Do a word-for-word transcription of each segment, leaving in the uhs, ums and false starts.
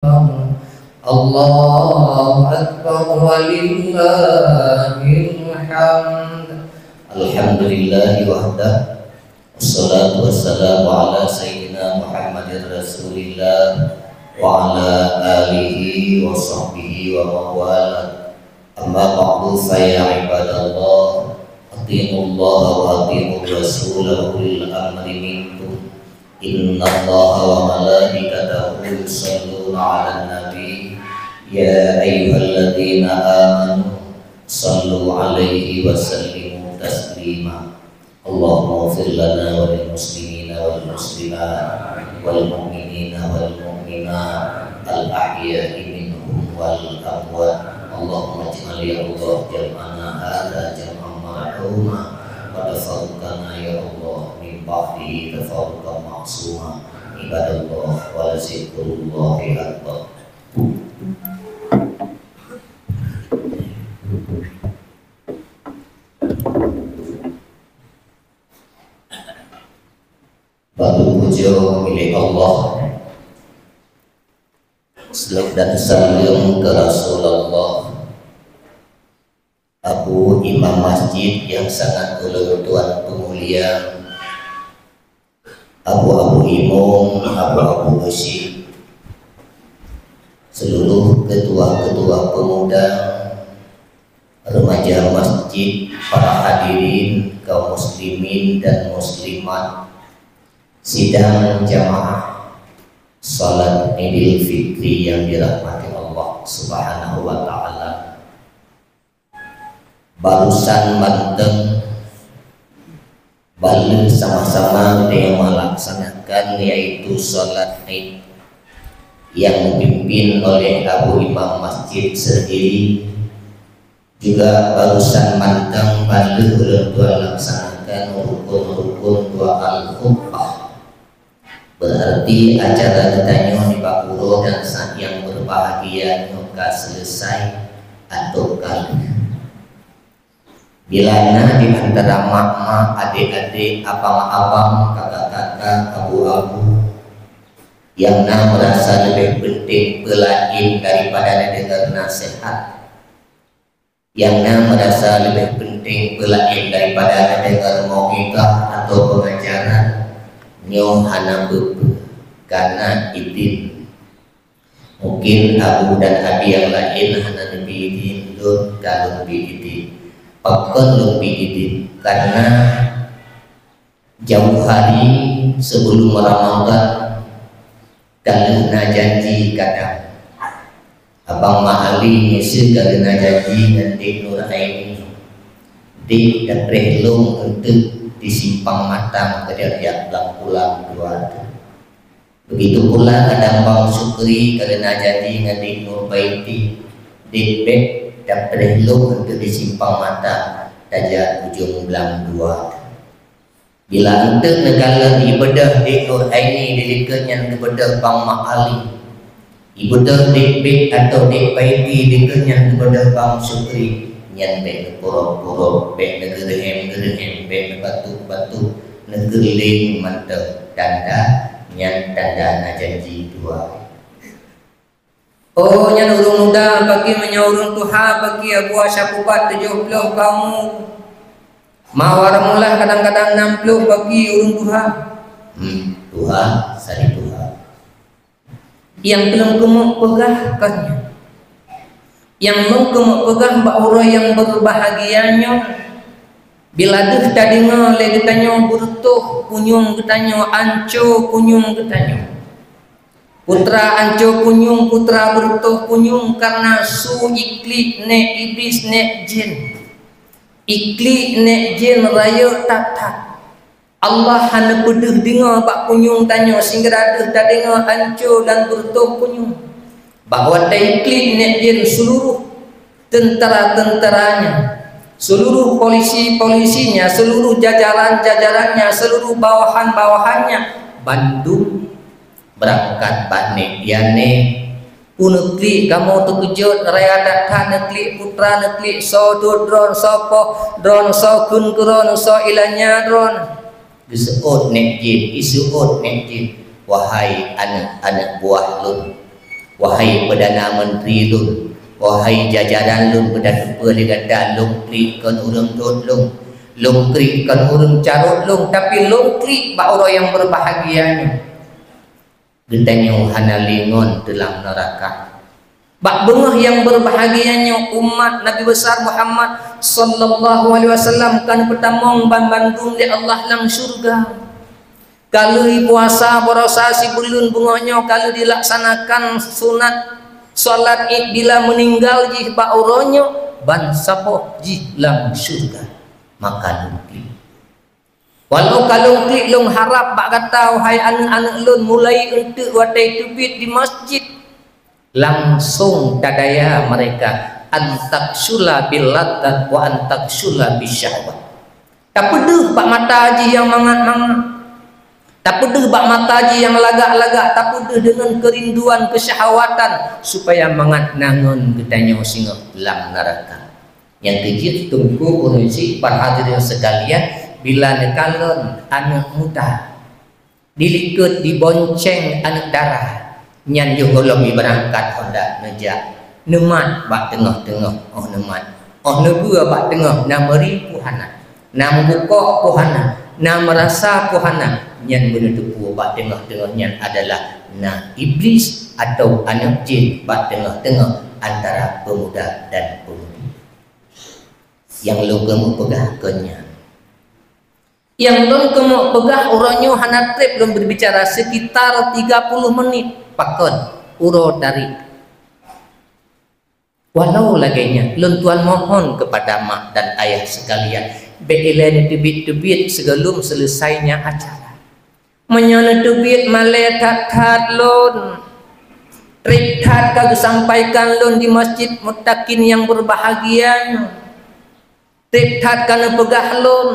Allahu Akbar, walillahil hamd. Alhamdulillahi wahdah. Wassalatu wassalamu ala sayyidina Muhammadir Rasulillah wa ala alihi wa sahbihi wa mawalah. Amma ba'du, fa ya ibadallah, ati'ullaha wa ati'ur rasul wa ulil amri minkum. Innallaha wa malaikatahu yusalluna 'alan nabi. Ya ayyuhalladzina amanu sallu 'alaihi wa sallimu taslima. Allahumma ighfir lana wa lil muslimina wal muslimat, wal mu'minina wal mu'minat, al ahya'i minhum wal amwat. Allahumma ij'al, ya Allah, jam'ana hadza jam'an marhuma, wa tafarruqana, ya Allah, min ba'dihi tafarruqan ma'suma. Ibadallah, wa la zikrullahi akbar. Bak pujoe milék Allah, seulaweuet dan saleuem keu Rasulullah, Abu Imam Masjid nyang sangat ulôn tuan peumulia, Abu-abu Imum, Abu-abu Geuchik, seuluruh keutua-keutua peumuda, remaja masjid, para hadirin, kaum muslimin dan muslimat, sidang jamaah salat Idul Fitri yang dirahmati Allah Subhanahu wa Ta'ala. Barusan mantong, bak lheueh sama-sama geutanyoe melaksanakan, yaitu salat Id yang dipimpin oleh Abu Imam Masjid sendiri. Juga barusan mantong, bak lheueh ulôn tuan laksanakan rukun-rukun dua al-khutbah. Berarti acara geutanyoe nibak uroe dan saat yang berbahagia nyoe ka selesai atau ka lheueh. Bila na di antara mak-mak, adék-adék, abang-abang, kakak-kakak, abu-abu, nyang na merasa leubeh penting peulaén daripada neudeungoe naseuhat, nyang na merasa leubeh penting peulaén daripada neudeungoe mauidhah atau peungajaran, nyoe hana peue-peue, kana idhin. Mungkin abu dan abi nyang laén hana neubi idhin, lôn ka lôn bi idhin. Pakon lôn bi idhin? Karena jauh hari sebelum Ramadan, ka lheueh na janji kadang. Abang Mak Ali miseue ka lheueh na janji ngon Dek Nur Aini. Dek, dapreh lôn eunteuk di Simpang Matang, keudeh jak Blang Pulang dua. Begitu pula kadang Bang Syukri ka lheueh na janji ngon Dek Nur Baiti. Dek, bèk dapreh lôn eunteuk di Simpang Matang, tajak Ujong Blang dua. Bila eunteuk neukalon ibeudôh Dek Nur Aini, di likot nyan geubeudôh Bang Mak Ali. Ibeudôh Dek Bek atau Dek Baiti, di likot nyan geubeudôh Bang Syukri. Nyan bèk neupurôk-purôk, bèk neugeureuhem-geureuhem, bèk neubatuk-batuk, neukeureuléng mantong. Tanda, nyan tanda na janji dua. Oh, nyan ureueng muda, bagi meunyoe ureueng tuha, bagi Abu Asya Kubat tujoh ploh ka umu. Mawar mula kadang-kadang nam ploh bagi ureueng tuha. Hmm, tuha, sari tuha. Nyang lôn keumeung peugah kon nyan. Nyang lôn keumeung peugah bak uroe nyang berbahagia nyoe, bila deuh tadeungoe lé geutanyoe beureutoh punyueng geutanyoe, anco punyueng geutanyoe. Putra anco punyueng, putra beureutoh punyueng, karena su iklik nèk iblis nèk jén. Iklik nèk jén rayeuk that-that. Allah hana peudeuh deungoe bak punyueng tanyoe, sehingga deuh tadeungoe anco dan beureutoh punyueng. Bak watèe iklik nèk jén seuluruh tentara-tentaranya, seluruh polisi-polisinya, seluruh jajaran-jajarannya, seluruh bawahan-bawahannya, bandum beurangkat bak nèk. Ya nèk, peue neuklik kamoe teukeujot, raya that-that neuklik putra, neuklik soe dot droen, soe poh droen, soe kheun keu droen, soe ilanya droen. Geuseuôt nèk jén, iseuôt nèk jén, "Wahai aneuk-aneuk buah lôn, Wahai Perdana Menteri lôn, wahai jajaran lôn, beutateupeue lé gata, lôn kriek kon ureuëng rhot lôn, lôn kriek kon ureuëng carôt lôn, tapi lôn kriek bak uroe nyang beurbahagia nyoe. Geutanyoe hana lé ngon teulam neuraka. Bak beungoh nyang beurbahagia nyoe, umat Nabi Besar Muhammad sallallahu alaihi wasallam ka neupeutamong banmandum lé Allah lam syeuruga. Ka lheueh puasa baroesa sibuleuen beungoh nyoe, ka lheueh dilaksanakan sunat salat Id bila meuninggai jih bak uroe nyoe, ban saboh jih lam syeuruga. Maka lôn kriek. Walau ka lôn kriek, lôn harab bak gata, wahai aneuëk-aneuëk lôn, mulai eunteuk watée teubiet di masjid, langsong tadaya mereka, an taghsula bil ladzat wa an taghsula bis syahwat. Tapeudeuh bak mata jih nyang mangat-mangat, tapeudeuh bak mata jih nyang lagak-lagak, tapeudeuh deungon keurinduan keusyahwatan, supaya mangat na ngon geutanyoe singoh lam neuraka. Nyang keujeuet teungku ureuëng syiek, para hadirin sekalian, bila neukalon aneuëk muda, dilikot, dibonceng aneuëk dara, nyan yoh gohlom jibeurangkat honda neujak, neumat bak teungoh-teungoh, óh neumat, óh neubeue bak teungoh, na meuri pih hana, na meubukok pih hana, na meurasa pih hana, nyan beuneuteupeu bak teungoh-teungoh nyan adalah na Iblis atau aneuëk jin bak teungoh-teungoh antara peumuda dan pemudi. Nyang lôn keuneuk peugah kon nyan. Nyang lôn keuneuk peugah, uroe nyoe hana treb lôn berbicara, sekitar tiga puluh menit pakon uroe tarek. Walau lagée nyan, lôn tuan mohon kepada mak dan ayah sekalian, bék ilée neuteubiet-teubiet sigohlom seuleusainya acara. Meunyoe neuteubiet malée that-that lôn, treb that ka geusampaikan lôn di Masjid Muttaqin nyang beurbahagia nyoe. Treb that ka neupeugah lôn,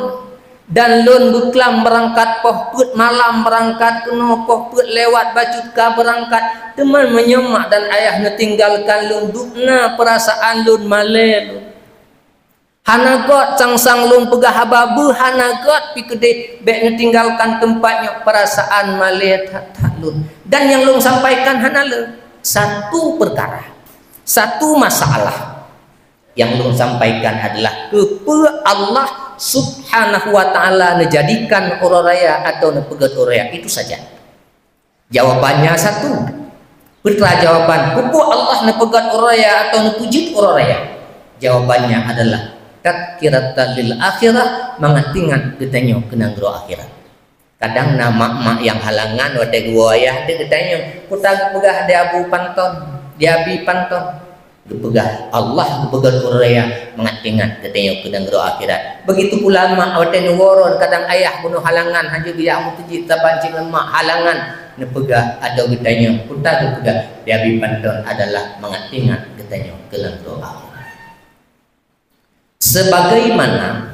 dan lôn beuklam beurangkat, poh peuet malam beurangkat keunoe, poh peuet lewat bacut ka beurangkat. Teuma meunyoe mak dan ayah neutinggalkan lôn, dubna peurasaan lôn, malée lôn. Hana göt sang-sang lôn peugah haba beuh, hana göt pih keudeh bék neutinggalkan teumpat nyoe, peurasaan malée that-that lôn. Dan nyang lôn sampaikan hana le satu peukara, satu masalah. Nyang lôn sampaikan adalah keupeue Allah Subhanahu wa Ta'ala neujadikan uroe raya atau neupeugét uroe raya, itu saja. Jawabannya satu. Peue jawaban, keupeue Allah neupeugét uroe raya atau neupeujeuet uroe raya? Jawabannya adalah tadhkiratan lil akhirah, mangat ingat geutanyoe keu nanggroe akhirat. Kadang na mak-mak nyang halangan watée geuwoe ayah di geutanyoe, peue ta geupeugah di Abi Panton, di Abi Panton. Geupeugah Allah geupeugét uroe raya mangat ingat geutanyoe keu nanggroe akhirat. Begitu pula mak watée neuwoe droe, kadang ayah bunoe halangan, hanjeuet geujak meuseujid saban cit ngon mak, halangan neupeugah atau geutanyoe, peue ta geupeugah di Abi Panton adalah mangat ingat geutanyoe keu nanggroe akhirat. Sebagaimana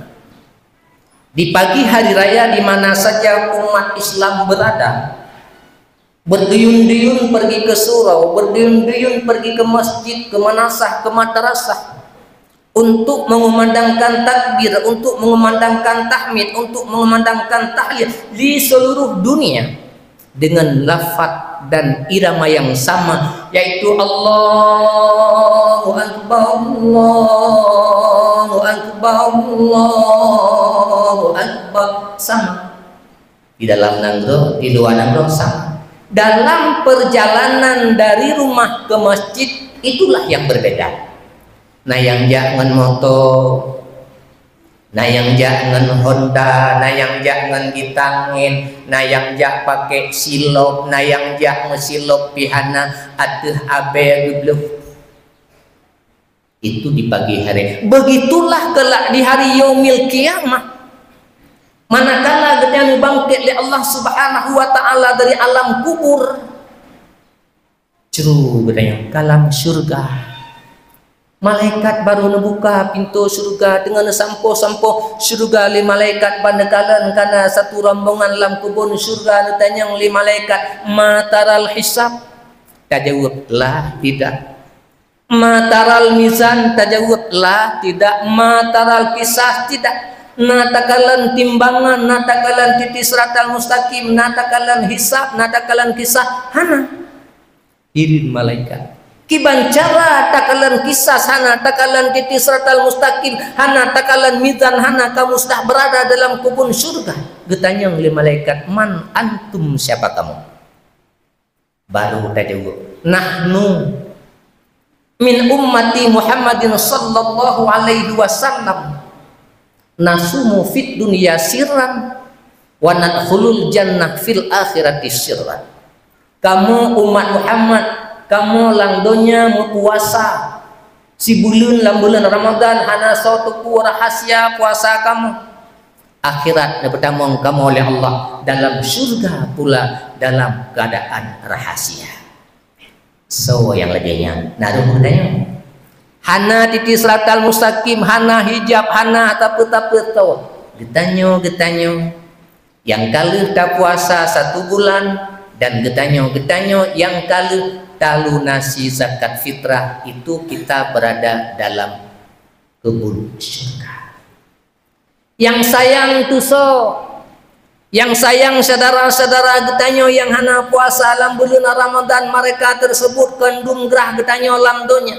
di pagi hari raya di mana saja umat Islam berada, berduyun-duyun pergi ke surau, berduyun-duyun pergi ke masjid, ke manasah, ke madrasah, untuk mengumandangkan takbir, untuk mengumandangkan tahmid, untuk mengumandangkan tahlil di seluruh dunia. Dengan lafaz dan irama yang sama, yaitu Allahu Akbar, Allahu Akbar, Allahu Akbar. Sama. Di dalam nanggroe, di luwa nanggroe sama. Dalam perjalanan dari rumah ke masjid, itulah yang berbeda. Na nyang jak ngon moto, na nyang jak ngon Honda, na nyang jak ngon gitangén, na nyang jak pakai silop, na nyang jak meusilop pih hana, ateueh abée geubloe. Itu di pagi hari. Begitulah kelak di hari Yaumil Qiyamah. Manakala geutanyoe bangkét lé Allah Subhanahu wa Ta'ala dari alam kubur, cru geutanyoe ka lam syeuruga. Malaikat barô neubuka pintoe syeuruga, teungoh neusampoe-sampoe syeuruga lé malaikat ban neukalon kana satu rombongan lam keubon syeuruga, neutanyong lé malaikat, "Ma taral hisab?" Tajaweueb, "La, tidak." "Ma taral mizan?" Tajaweueb, "La, tidak." "Ma taral qisas?" "Tidak." Na takalon timbangan, na takalon titi siratal mustaqim, na takalon hisab, na takalon qisas? Hana. Hireuen malaikat. Kiban cara takalon kisas, hana takalon titi siratal mustaqim, hana takalon mizan, hana kamoe sudah berada dalam kebun syurga. Geutanyong lé malaikat, "Man antum, siapa kamu?" Baru tajaweueb, "Nahnu min ummati Muhammadin sallallahu alaihi wasallam, nasumu fid dunya sirran, wa nadkhulul jannah fil akhirati sirran." Kamoe umat Muhammad, kamoe lam donya meupuasa sibuleuen lam buleuen Ramadhan, hana soe teupeu rahasia puasa kamoe. Akhirat neupeutamong kamoe lé Allah dalam syurga pula dalam keuadaan rahasia. Soe nyang lagée nyan? Na roh geutanyoe. Hana titi siratal mustaqim, hana hijab, hana tapeue-tapeue soe. Geutanyoe, geutanyoe nyang ka lheueh tapuasa satu bulan, dan geutanyoe, geutanyoe nyang ka lheueh talunasi zakat fitrah, itu kita berada dalam kebun syurga. Nyang sayang tu soe? Nyang sayang syedara-syedara geutanyoe nyang hana puasa lam buleuen Ramadhan, mereka tersebut kandum grah geutanyoe lam donya.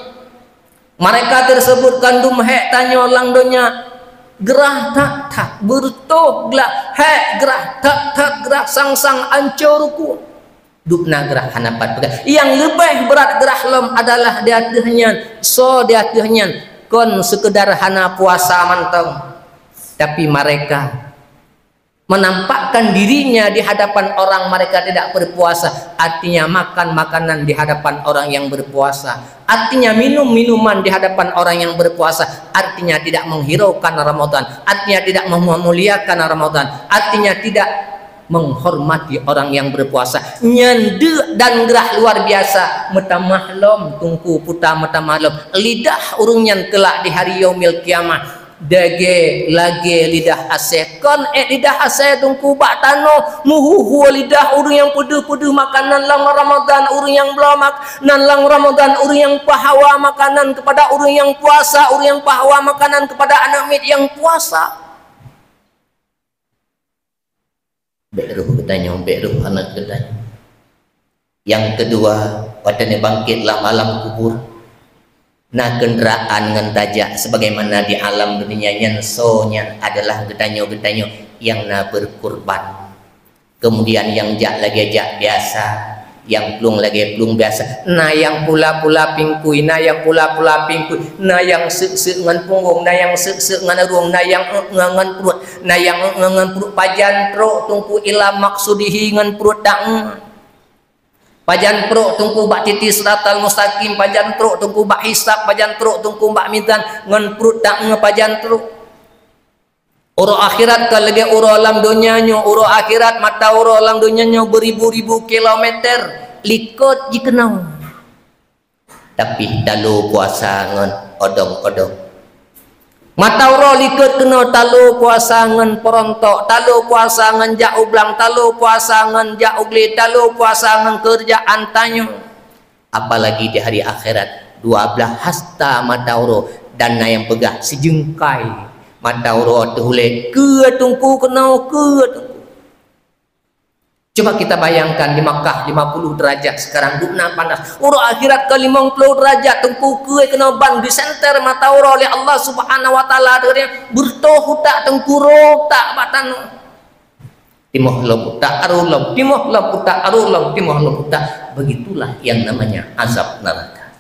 Mereka tersebut kandum hék tanyoe lam donya. Grah that-that, beureutoh glah, hék grah, that-that grah, sang-sang ancô rukuk. Dubna grah hana pat peugah. Nyang leubeh brat grah lom adalah di ateueh nyan. Soe di ateueh nyan? Kon seukeudar hana puasa mantong, tapi mereka menampakkan dirinya di hadapan orang mereka tidak berpuasa, artinya makan makanan di hadapan orang yang berpuasa, artinya minum minuman di hadapan orang yang berpuasa, artinya tidak menghiraukan Ramadan, artinya tidak memuliakan Ramadan, artinya tidak menghormati orang yang berpuasa. Nyan deuk dan grah luar biasa. Meutamah lom, Teungku, puta meutamah lom. Lidah ureuëng nyan kelak di hari Yaumil Qiyamah lagée, lagée lidah asée. Kon ék lidah asée, Teungku, bak tanoh, meuhuhu lidah ureuëng nyang peudeuh-peudeuh makanan lam Ramadan, ureuëng nyang bloe makanan lam Ramadan, ureuëng nyang peuhawa makanan kepada ureuëng nyang puasa, ureuëng nyang peuhawa makanan kepada aneuk miet nyang puasa. Bék roh geutanyoe, bék roh aneuk geutanyoe. Nyang keudua, watée neubangkét lam alam kubur, na keundraan ngon tajak sebagaimana di alam dunia nyan, soe nyan adalah geutanyoe-geutanyoe nyang na beurkurban. Keumudian nyang jak lagée jak biasa, nyang plueng lagée plueng biasa. Na nyang pula-pula pingkui, na nyang pula-pula pingkui, na nyang seuk-seuk ngon punggong, na nyang seuk-seuk ngon rueng, na nyang ngon, ngon pruet, na nyang ngon, ngon pruet. Pajan trok Teungku ila maqsudihi ngon pruet dang. Pajan trok Teungku bak titi siratal mustaqim, pajan trok Teungku bak hisab, pajan trok Teungku bak mizan, ngon pruet dang pajan trok. Uroe akhirat ka lagée uroe lam donya nyoe, uroe akhirat mata uroe lam donya nyoe beuribu-ribu kilometer likot jikeunoe. Tapi talo puasa ngon odong-odong. Mata uroe likot keunoe talo puasa ngon peurontok, talo puasa ngon jak u blang, talo puasa ngon jak u glé, talo puasa ngon keureuja tanyoe. Apalagi di hari akhirat, dua blaih hasta mata uroe, dan na nyang peugah sijeungkai mata uroe teuhulée, "Keu Teungku keunoe, keu Teungku." Coba kita bayangkan di Makkah lima puluh derajat, sekarang dubna panas. Uroe akhirat ka limong ploh derajat, Teungku, keu keunoe ban disenter mata uroe lé Allah Subhanahu wa Taala, beureutoh utak Teungku, rhot utak bak tanoh. Timoh lom utak, aroe lom, timoh lom utak, aroe lom, timoh lom utak. Begitulah yang namanya azab neraka.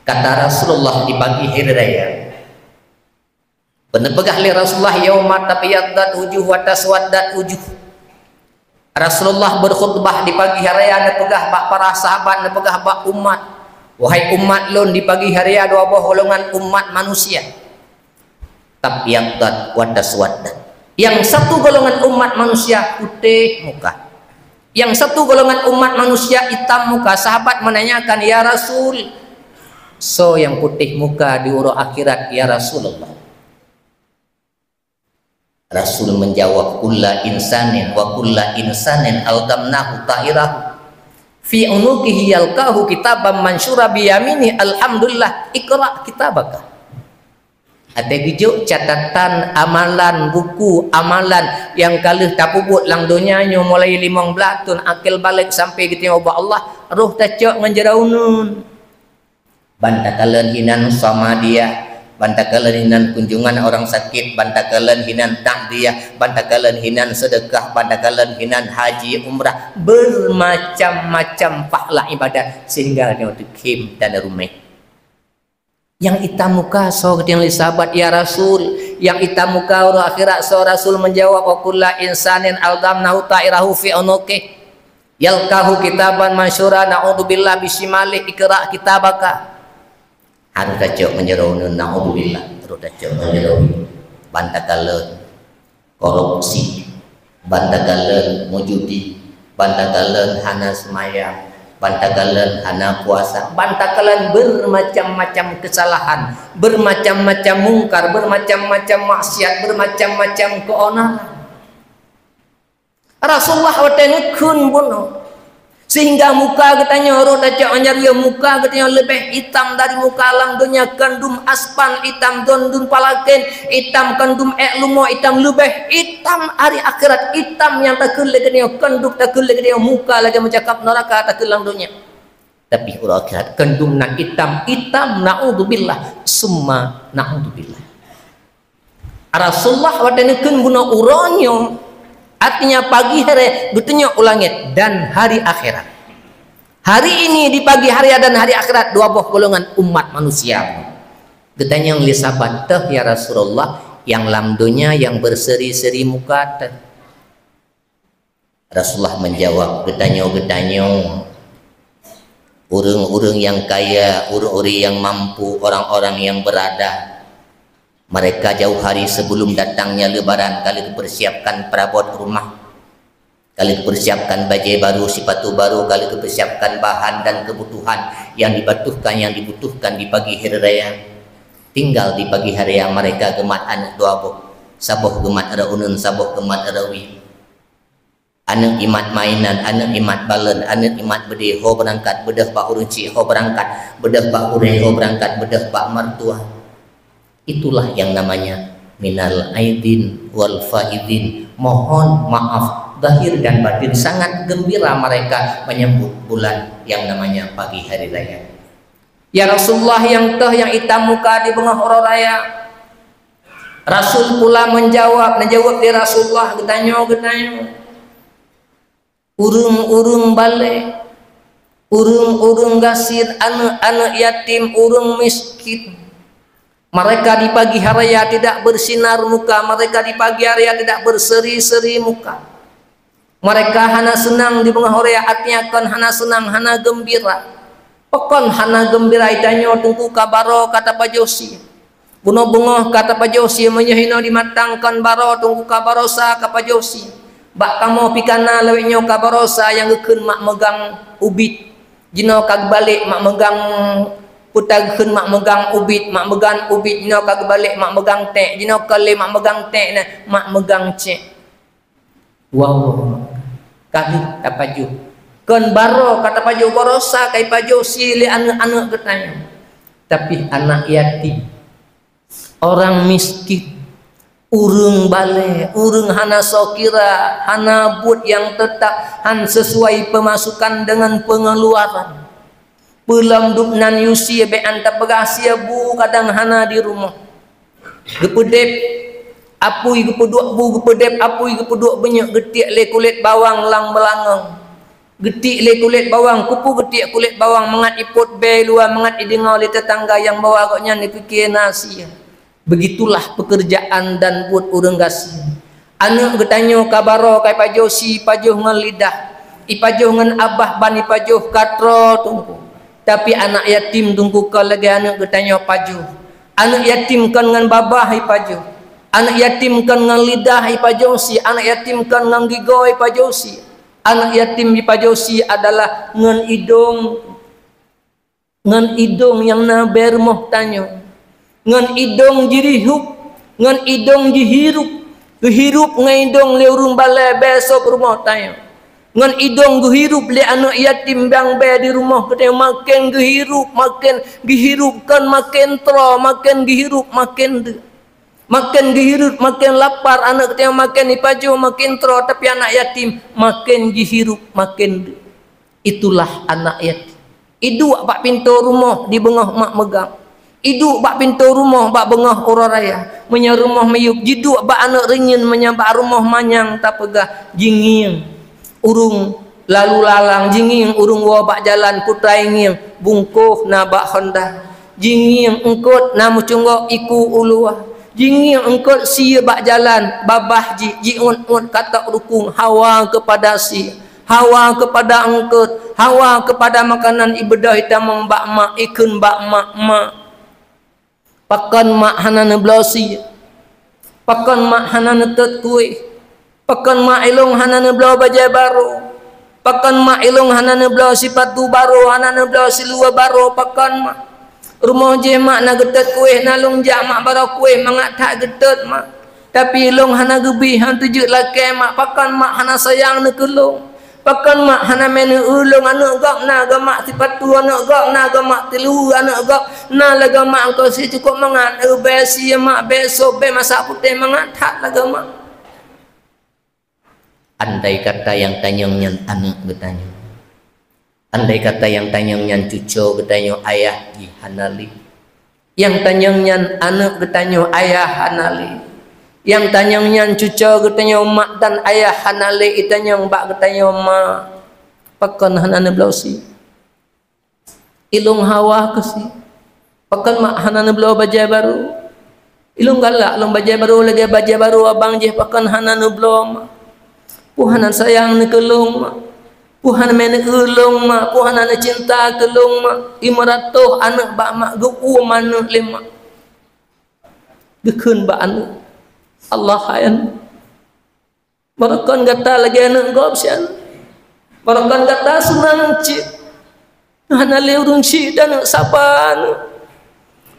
Kata Rasulullah di pagi hari raya, peuneuk peugah lé Rasulullah, "Yauma tabyaddat wujuh wa taswaddat wujuh." Rasulullah berkhutbah di pagi hari raya, neupeugah bak para sahabat, neupeugah bak umat, "Wahai umat lôn, di pagi hari raya dua boh golongan umat manusia." Tabyaddat wa taswaddat. Yang satu golongan umat manusia putéh muka. Yang satu golongan umat manusia itam muka. Sahabat menanyakan, "Ya Rasul, soe nyang putéh muka di uroe akhirat, ya Rasulullah?" Rasul menjawab, "Kulla insanin wa kulla insanin alzamnahu ta'irahu fi unuqihi yalqahu kitaban mansyura bi yaminihi, alhamdulillah, iqra kitabaka." Até geujok catatan amalan, buku amalan nyang ka lheueh tapeubuet lam donya nyoe mulai limong blaih thon akhé balek sampai geutanyoe ubak Allah, roh tacok ngon jaroe uneun. Ban takalon hinan samadiyah, ban takalon hinan kunjungan orang sakit, ban takalon hinan takziah, ban takalon hinan sedekah, ban takalon hinan haji umrah, bermacam-macam pahala ibadat sehingga nyoe teukhém dan rumeh. Nyang itam muka soe geutanyoe lé sahabat, "Ya Rasul, nyang itam muka uroe akhirat soe?" Rasul menjawab, "Wa kullu insanin alzamnahu ta'irahu fi unuqih." Yalqahu kitaban mansyura, na'udzubillah, bisyimalihi, iqra kitabaka. Harôh tacok ngon jaroe uneun, na'udzubillah, harôh tacok ngon jaroe uneun. Ban takalon korupsi, ban takalon meujudi, ban takalon hana seumayang, ban takalon hana puasa, ban takalon bermacam-macam kesalahan, bermacam-macam mungkar, bermacam-macam maksiat, bermacam-macam keonaran. Rasulullah watée neukheun bunoe, sehingga muka geutanyoe rot tacok ngon jaroe, muka geutanyoe leubeh itam dari muka lam donya, kandum aspan itam, kandum palaken itam, kandum ék lumoe itam, leubeh itam hari akhirat, itam nyang takheun lé geutanyoe, kandum takheun lé geutanyoe, muka lagée meucakap neuraka takheun lam donya. Tapi uroe akhirat kandum na itam, itam, naudzubillah, summa naudzubillah. Rasulullah watée neukheun bunoe uroe nyoe, artinya pagi hari, geutunyok u langét dan hari akhirat. Hari ini di pagi hari dan hari akhirat dua boh golongan umat manusia. Geutanyong lé sahabat, "Toh ya Rasulullah, nyang lam donya nyang beuseri-seri muka toh?" Rasulullah menjawab, "Geutanyoe, geutanyoe, ureuëng-ureuëng nyang kaya, ureuëng-ureuëng nyang mampu, orang-orang nyang beurada, mereka jauh hari sebelum datangnya Lebaran ka lheueh geupersiapkan peurabot rumoh, ka lheueh geupersiapkan bajée baru, sipatu baru, ka lheueh geupersiapkan bahan dan kebutuhan yang dibutuhkan, yang dibutuhkan di pagi hari raya. Tinggal di pagi hari raya mereka geumat aneuëk dua boh, saboh geumat droe uneun, saboh geumat droe wie." Aneuëk imat mainan, aneuëk imat balon, aneuëk imat beudé, ho beurangkat beudôh bak ureuëng chik, ho beurangkat beudôh bak gurée, ho beurangkat beudôh bak mertua. Itulah yang namanya minal aidin wal faidin. Mohon maaf, zahir dan batin sangat gembira mereka menyambut bulan yang namanya pagi hari raya. "Ya Rasulullah, nyang toh nyang itam muka di beungoh uroe raya?" Rasul pula menjawab, neujaweueb lé Rasulullah, "Geutanyoe, geutanyoe, ureuëng-ureuëng balée, ureuëng-ureuëng gasien, aneuëk-aneuëk yatim, ureuëng miskin. Mereka di pagi hari raya tidak bersinar muka, mereka di pagi hari raya tidak berseri-seri muka. Mereka hana seunang di beungoh uroe raya, artinya kon hana seunang, hana geumbira." Pakon hana geumbira? Geutanyoe Teungku ka baroe ka tapajoh sie. Bunoe beungoh ka tapajoh sie, meunyoe hinoe di Matang kon baroe Teungku ka baroe sa ka pajoh sie. Bak kamoe pih ka na lawét nyoe ka baroe sa nyang geukheun mak meugang ubit. Jinoe ka geubalek mak meugang, peue ta geukheun mak meugang ubit, mak meugang ubit, jinoe ka geubalek mak meugang ték, jinoe ka lé mak meugang ték na, mak meugang cék. Wow, ka lheueh tapajoh. Kon baroe ka tapajoh, baroe sa ka ipajoh sie lé aneuëk-aneuëk geutanyoe. Tapi anak yatim, orang miskin, ureuëng balée, ureuëng hana soe kira, hana buet nyang teutap, han sesuai pemasukan dengan pengeluaran. Peue lom dum nan yue sie, bék han tapeugah sie, bu kadang hana di rumoh. Geupeudeb apui, geupeuduek bu, geupeudeb apui, geupeuduek beunyeuk, geutiek lé kulét bawang lam beulangong. Geutiek lé kulét bawang, keupeue geutiek kulét bawang? Mangat ipot bée luwa, mangat ideungoe lé teutangga nyang bahwa gobnyan ipike na sie. Begitulah pekerjaan dan buet ureuëng gasien. Aneuëk geutanyoe ka baroe ka ipajoh sie, ipajoh ngon lidah, ipajoh ngon abah ban ipajoh ka troe Teungku. Tapi anak yatim Teungku kon lagée aneuëk geutanyoe pajoh. Aneuëk yatim kon ngon babah ipajoh. Aneuëk yatim kon ngon lidah ipajoh sie, aneuëk yatim kon ngon gigoe ipajoh sie. Aneuëk yatim ipajoh sie adalah ngon idong. Ngon idong nyang na bée rumoh tanyoe, ngon idong jirihup, ngon idong jihirup, geuhirup ngon idong lé ureuëng balée bée sôb rumoh tanyoe, ngon idong geuhirup lé aneuëk yatim nyang bée di rumoh geutanyoe, maken geuhirup, maken geuhirup kon maken troe, maken geuhirup maken deuk. Maken geuhirup, maken lapar, aneuk geutanyoe maken jipajoh, maken troe, tapi anak yatim maken jihirup, maken deuek. Itulah anak yatim. Iduek bak pintoe rumoh di beungoh mak meugang. Iduek bak pintoe rumoh bak beungoh uroe raya. Meunyoe rumoh miyueb, jiduek bak aneuk reunyeun, meunyoe bak rumoh manyang tapeugah, jingieng ureueng lalu lalang, jingieng ureueng woe bak jalan, putai ngieng bungkôh na bak honda. Jingieng eungkôt na meucunggok iku u luwa. Jingieng eungkôt sie bak jalan, babah ji, jiuet-uet katok rukung, hawa keupada sie, hawa keupada eungkôt, hawa keupada makanan ibeudôh itamong bak mak, ikheun bak mak, "Mak, pakon mak hana neubloe sie? Pakon mak hana neutot kueh? Pakon mak ilông hana neubloe bajée barô? Pakon mak ilông hana neubloe sipatu barô, hana neubloe siluwa barô? Pakon mak?" Rumoh jih mak na geutot kueh, na lông jak mak baroe kueh mangat that geutot mak. Tapi ilông hana geubri, han teujeuet lakée mak. Pakon mak hana sayang neuh keu lông? Pakon mak hana mé neueu lông aneuk gob na geumak sipatu, aneuk gob na geumak tilu, aneuk gob na lagée mak eungkôt sie cukôp mangat, eu, bée sie mak, bée sôb, bée masak putéh mangat that lagée mak. Andai kata nyang tanyong nyan aneuk geutanyoe. Andai kata nyang tanyong nyan cucoe geutanyoe, ayah jih hana lé. Nyang tanyong nyan aneuk geutanyoe, ayah hana lé. Nyang tanyong nyan cucoe geutanyoe, mak dan ayah hana lé, itanyong bak geutanyoe, "Mak, pakon hana neubloe sie? Ilông hawa keu sie. Pakon mak hana neubloe bajée barô? Ilông galak lông bajée barô lagée bajée barô abang jih, pakon hana neubloe mak? Peue hana sayang neuh keu lông mak? Peue hana mé neueu lông mak? Peue hana neucinta keu lông mak?" Imeuratoh aneuk bak mak, geuuem aneuk lé mak. Geukheun bak aneuk, "Allah hai aneuk, barokon gata lagée aneuk gob sian. Barokon gata seunang cit. Hana lé ureueng cit dan aneuk, saba aneuk.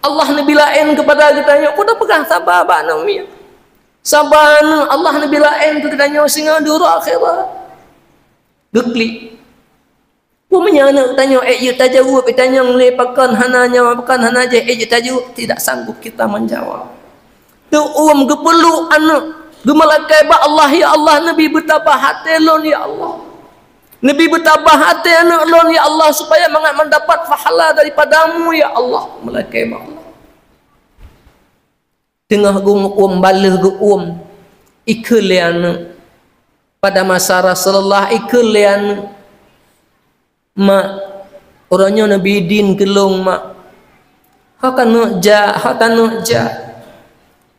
Allah neubi laén keupada geutanyoe." Peue tapeugah saba bak aneuk miet? Saba aneuk, Allah neubi laén keu geutanyoe singoh di uroe akhirat. Geuklik. Peue meunyoe aneuk tanyoe ék jeuet tajaweueb, itanyong lé pakon hana nyawa, pakon hana jih, ék jeuet tajaweueb, tidak sanggup kita menjawab. Teuuem geupeuleuk aneuk, geumeulakée bak Allah, "Ya Allah, neubi beutabah até lôn, ya Allah. Neubi beutabah até aneuk lôn, ya Allah, supaya mangat mendapat pahala daripada-Mu, ya Allah." Meulakée bak Allah. Teungoh geuuem, baleueh geuuem, ikheun lé aneuk. Pada masa Rasulullah ikheun lé aneuk, "Mak, uroe nyoe neubi idin keu lông, Mak. Ho taneuk jak, ho taneuk jak.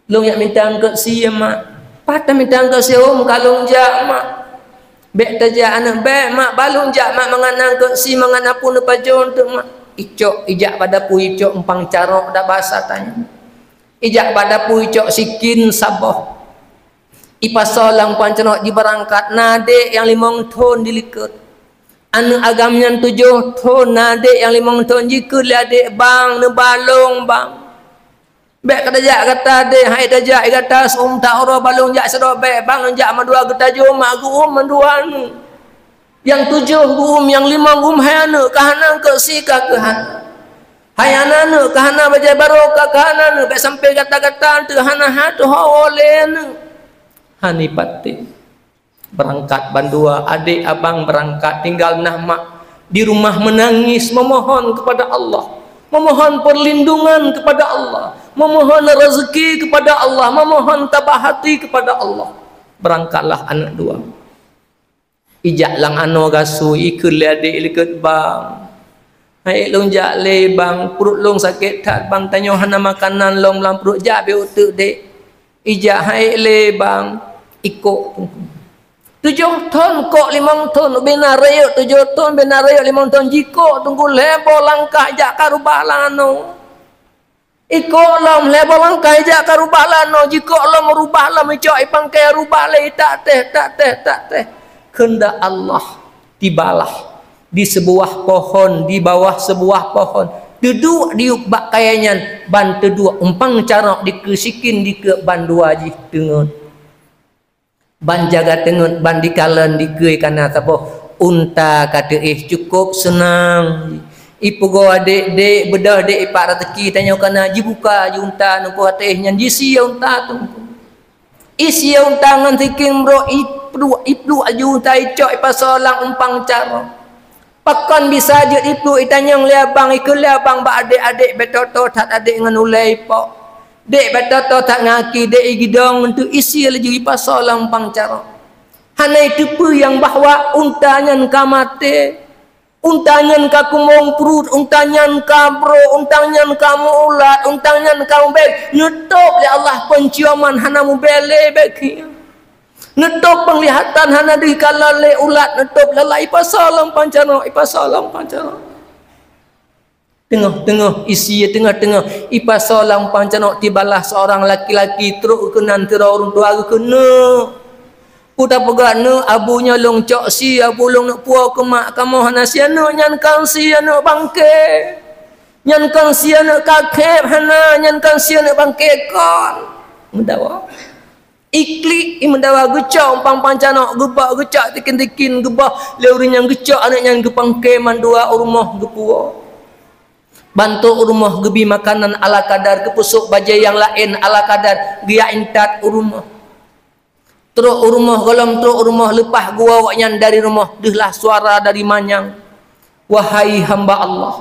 Lông jak mita eungkôt sie, Mak." "Pat taminta eungkôt sie, uem ka lông jak, Mak." "Bék tajak aneuk, bék, Mak, ba lông jak, Mak, mangat na eungkôt sie, mangat na peue neupajoh teuk, Mak." Icok, ijak bak dapu, icok umpang carok dak basa tanyoe. Ijak bak dapu, icok sikin saboh. Ipasoe lam umpang carok, jibeurangkat, na adék nyang limong thon di likot. Aneuk agam nyan tujoh thon, na adék nyang limong thon, jikheun lé adék, "Bang, neuba lông, Bang." "Bék ka tajak gata, adék, hai tajak gata, seuuem that uroe ba lông jak sidroe, bék, Bang, jak mandua geutajôh, Mak, geuuem mandua aneuk. Nyang tujoh geuuem, nyang limong geuuem, hai aneuk, ka hana eungkôt sie ka keuh hana. Hai hana aneuk, ka hana bajée barô ka keuh hana aneuk, bék sampoe gata-gata eunteuk hana hat ho lé aneuk." Hana ipatéh. Beurangkat bandua, adék abang beurangkat, tinggal nah mak di rumah menangis, memohon kepada Allah, memohon perlindungan kepada Allah, memohon rezeki kepada Allah, memohon tabah hati kepada Allah. Beurangkatlah aneuk dua. Ijak lam anoe gasui, ikheun lé adék likot, "Bang, hai lông jak lé, Bang, pruet lông sakét that, Bang, tanyoe hana makanan lom lam pruet, jak bèk uteuk, Dék." Ijak hai lé, Bang, ikok teungku. Tujoh thon kok limong thon, ubena rayeuk tujoh thon, ubena rayeuk limong thon, jikok teungku lhèe boh langkah jak ka rubah lam anoe. Ikok lom lhèe boh langkah jak ka rubah lam anoe, jikok lom rubah lom icok ipangkai rubah lé itak teh, tak teh, tak teh. Keundak Allah tibalah di sebuah pohon, di bawah sebuah pohon. Teuduek diyueb bak kayèe nyan, ban teuduek umpang carok dikeue sikin dikeue bandua jih teungeut. Ban jaga teungeut, ban dikalon dikeue kana saboh unta ka teuéh cukôp seunang. Ipugoe adék, "Dék, beudôh dék ipak raseuki tanyoe kana jibuka ju unta nungku até nyan jisie unta teungku." Isie unta ngon sikin brok ipluek, ipluek aju unta icok ipasoe lam umpang carông. Pakon bisa jeuet ipluek itanyong lé abang, ikheun lé abang bak adék, "Adék, bèk toto that adék ngon ulèe ipok. Dék, bèk toto that ngon aki dék igidong," untuk isie laju ipasoe lam umpang carông. Hana iteupeue nyang bahwa unta nyan ka maté. Unta nyan ka kumong pruet, unta nyan ka brok, unta nyan ka meuulat, unta nyan ka mubèk. Neutôb lé Allah penciuman hana mubèk lé bèk. Neutôb peunglihatan hana deuh kalon lé ulat, neutôb lé Allah ipasoe lam pancanok, ipasoe lam pancanok. Teungoh-teungoh isie, teungoh-teungoh ipasoe lam pancanok, tibalah seorang laki-laki trok keunan sidroe ureueng tuha geukheun, "Neuk." Peue tapeugah, "Neuk, abu nyoe lôn cok sie, abu lôn neuk puwoe keu mak kamoe hana sie aneuk, nyan kan sie aneuk bangke. Nyan kan sie aneuk kakhép hana, nyan kan sie aneuk bangke kon." Meudawa. Iklik, i meudawa geucok umpang pancanok, geubah geucok tikin-tikin, geubah lé ureueng nyang geucok aneuk nyan geupangke mandua u rumoh geupuwoe. Bantok u rumoh geubi makanan ala kadar, geupeusok bajèe nyang laén ala kadar, geujak intat u rumoh. Trok u rumoh, gohlom trok u rumoh, leupah geuwoe awaknyan dari rumoh, deuhlah suara dari manyang, "Wahai hamba Allah,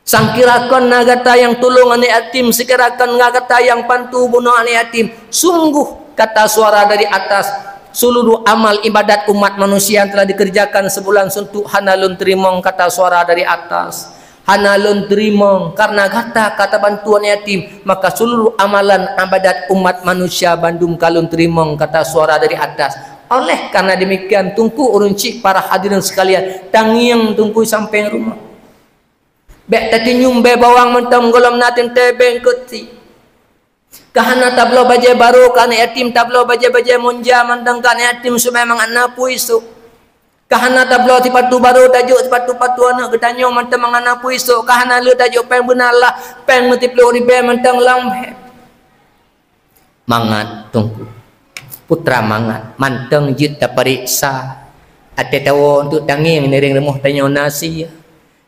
sangkira kon na gata nyang tulông aneuk yatim, sangkira kon na gata nyang bantu bunoe aneuk yatim, sungguh," kata suara dari atas, "seluruh amal ibadat umat manusia yang telah dikerjakan sebulan suntuk hana lôn teurimong," kata suara dari atas. "Hana lôn teurimong, karena gata ka tabantu aneuk yatim, maka seluruh amalan ibadat umat manusia bandum ka lôn teurimong," kata suara dari atas. Oleh karena demikian, Teungku ureueng chik, para hadirin sekalian, tangieng Teungku sampéng rumoh. Bèk tatinyum bèe bawang mantong gohlom na teuntèe bèe eungkôt sie. Ka hana tabloe bajèe barô keu aneuk yatim, tabloe bajèe-bajèe munja mantong keu aneuk yatim supaya mangat na peue isôk. Ka hana tabloe sipatu barô, tajok sipatu-patu aneuk geutanyoe mantong mangat na peue isôk. Ka hana lé tajok péng beuna lah, péng meusiploh ribèe mantong lam bhèe. Mangat Teungku. Putra mangat, mantong jeuet tapareksa. Até tawoe untuk tangieng ngieng rumoh tanyoe na sie.